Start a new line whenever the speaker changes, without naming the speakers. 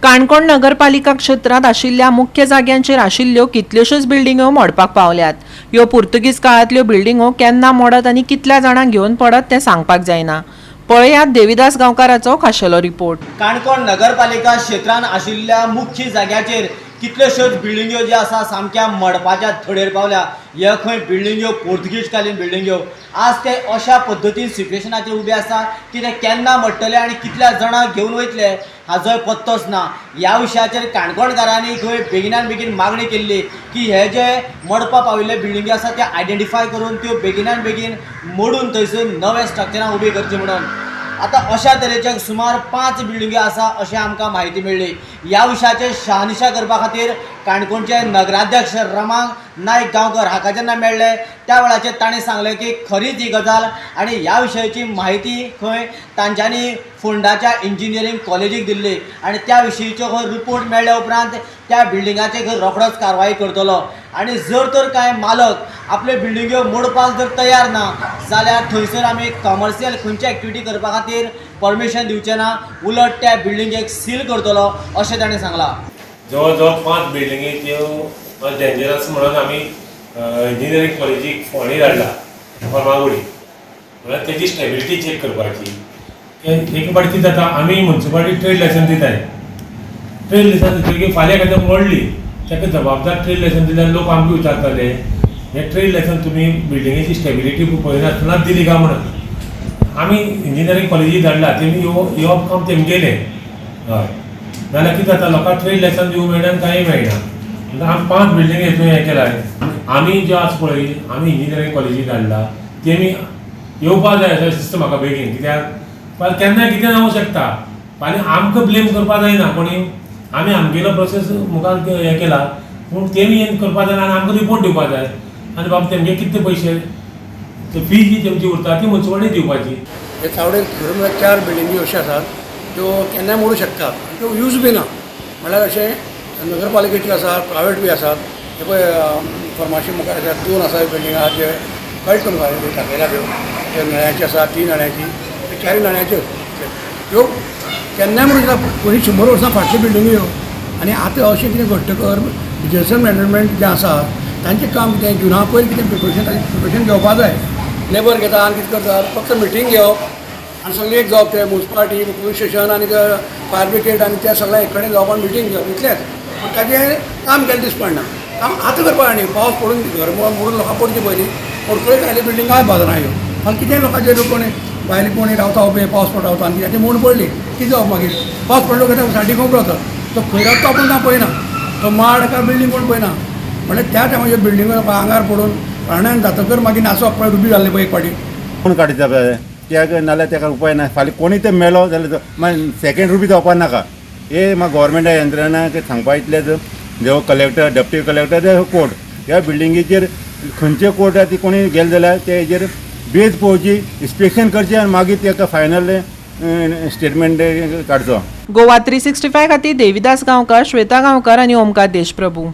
काणकोण नगरपालिका क्षेत्रांत आशिल्ल्या मुख्य जाग्यांचेर आशिल्ल्यो कितल्योश्योच बिल्डिंगो मोडपाक पावल्यात. ह्यो पुर्तुगीज काळांतल्यो बिल्डिंगो केन्ना मोडत आनी कितल्या जाणांक घेवन पडत तें सांगपाक जायना. पळयात देविदास गांवकाराचो खाशेलो रिपोर्ट.
काणकोण नगरपालिका क्षेत्रांत आशिल्ल्या मुख्य जाग्याचेर कितल्योश्योच बिल्डिंग्यो ज्यो आसा सामक्या मडपाच्या धडेर पावल्या. ह्यो खंय बिल्डिंग्यो पोर्तुगीज कालीन बिल्डिंग्यो आज ते अशा पद्दतीन सिट्युएशनाचेर उबे आसा की ते केन्ना मोडटले आनी कितल्या जाणांक घेवन वयतले हाजोय पत्तोच ना. ह्या विशयाचेर काणकोणकारांनी खंय बेगिनान बेगीन मागणी केल्ली की हे जे मोडपा पाविल्ले बिल्डिंग्यो आसा ते आयडेंटिफाय करून त्यो बेगिनान बेगीन मोडून थंयसर नवे स्ट्रक्चरां उबी करची म्हणून. आतां अशा तरेचे सुमार 5 बिल्डिंग्यो आसा अशें आमकां म्हायती मेळ्ळी. ह्या विशयाचेर शहानिशा करपा खातीर काणकोणचे नगराध्यक्ष रमा नायक गांवकर हाका जेन्ना मेळ्ळे त्या वेळाचेर ताणें सांगलें की खरीच ही गजाल आनी ह्या विशयाची म्हायती खंय तांच्यांनी फोंडाच्या इंजिनियरींग कॉलेजीक दिल्ली आनी त्या विशींचो खंय रिपोर्ट मेळ्ळ्या उपरांत त्या बिल्डिंगाचेर खंय रोखडोच कारवाई करतलो आनी जर तर कांय मालक आपल्यो बिल्डिंग्यो मोडपाक जर तयार ना जाल्यार थंयसर आमी कॉमर्शियल खंयची एक्टिविटी करपा खातीर परमिशन दिवचें ना, उलट त्या बिल्डिंगेक सील करतलो अशें ताणें सांगलां.
जवळ जवळ 5 बिल्डिंगी त्यो डेंजरस म्हणून आमी इंजिनियरींग कॉलेजीक फोंडे धाडला फर्मागुडी, म्हळ्यार तेजी स्टेबिलिटी चॅक करपाची. एक फावटी कितें जाता, आमी मुन्सिपालिटी ट्रेड लायसन्स दिताय, ट्रेड लायसन्स दितकीर फाल्यां एखाद्या मोडली ताका जबाबदार ट्रेड लायसन्स दिल्यार लोक आमकां विचारताले हें ट्रेड लायसन्स तुमी बिल्डिंगेची स्टेबिलिटी पळयनासतना दिली काय म्हणून. आमी इंजिनियरींग कॉलेजीक धाडला, तेमी येवप काम तेमगेलें. हय, नाल्यार कितें जाता, लोकांक ट्रेड लायसन्स दिवंक मेळना आनी कांय मेळना. म्हणटा आमी 5 बिल्डिंग हेतून हें केलां. आमी ज्यो आसा पळय आमी इंजिनियरींग कॉलेजीक धाडला, तेमी येवपाक जाय अशें दिसता म्हाका बेगीन, कित्याक फाल्यां केन्नाय कितें जावंक शकता आनी आमकां ब्लेम करपाक जायना कोणी. आमी आमगेलो प्रोसेस मुखार हें केला पूण तेमी हें करपाक जायना आनी आमकां रिपोर्ट दिवपाक जाय आनी बाबा तेमगे कितले पयशे ते फी जी तेमची उरता ती मुन्सिपालिटी दिवपाची.
हे चावडेर खरें म्हळ्यार 4 बिल्डिंगी अश्यो आसात त्यो केन्नाय मोडूं शकतात, त्यो यूज बी ना. म्हळ्यार अशें नगरपालिकेच्यो आसात, प्रायवेट बी आसात. हे पळय फर्माशी मुखार आसा 2 आसा बिल्डिंग आसा जे कळटा तुमकां दाखयल्या त्यो, त्यो नळ्यांची आसा, 3 नळ्यांची, 4 नळ्यांच्यो त्यो केन्नाय म्हणूं शकता. पयलीं 100 वर्सां फाटल्यो बिल्डिंग्यो ह्यो आनी आतां अशें कितें घडटकर डिजास्टर मॅनेजमेंट जें आसा तांचें काम कितें जुना पयलीं कितें प्रिपरेशन, तांचें प्रिपरेशन घेवपा जाय. लेबर घेता आनी कितें करता, फक्त मिटींग घेवप आनी सगळें एक जावप, ते मुन्सिपालिटी, पुलीस स्टेशन आनी फायर ब्रिगेड आनी ते सगळें एक कडेन जावप आनी मिटींग घेवप इतलेंच. पूण ताजें काम केलें दिस पडना. काम आतां करपाक न्ही, पावस पडून घर मोडून लोकां पडचें पयलीं मोडकळी आयली बिल्डिंग काय बाजरां ह्यो. आनी कितें लोकांचेर कोणी भायले कोणी रावता उबे पावस पडटा रावता आनी कितें मोड पडली कितें जावप मागीर. पावस पडलो काय सायडीक खबर वतात, तो खंय रावता तो आपूण ना पळयना, तो माड काय बिल्डींग कोण पळयना. म्हणल्यार त्या टायमार बिल्डिंगो आंगार पडून प्राण्यान जातकर मागीर नासप पळय रुबी जाल्ले पळय एक फावटी.
कोण काडटा पळय कित्याक, नाल्यार ताका उपाय ना. फाल्यां कोणूय ते मेलो जाल्यार मागीर सेकेंड रुपी जावपा नाका. हे म्हाका गोवोरमेंटा यंत्रणा सांगपा इतलेंच, जेव कलेक्टर, डेप्युटी कलेक्टर, कोर्ट ह्या बिल्डिंगेचेर खंयचे कोर्ट आहा ती कोणी गेले जाल्यार ते हेजेर बेज पळोवची, इन्स्पेक्शन करचें आनी मागीर ताका फायनल स्टेटमेंट काडचो.
गोवा 365 खातीर देविदास गांवकर, श्वेता गांवकर आनी ओमकार देशप्रभू.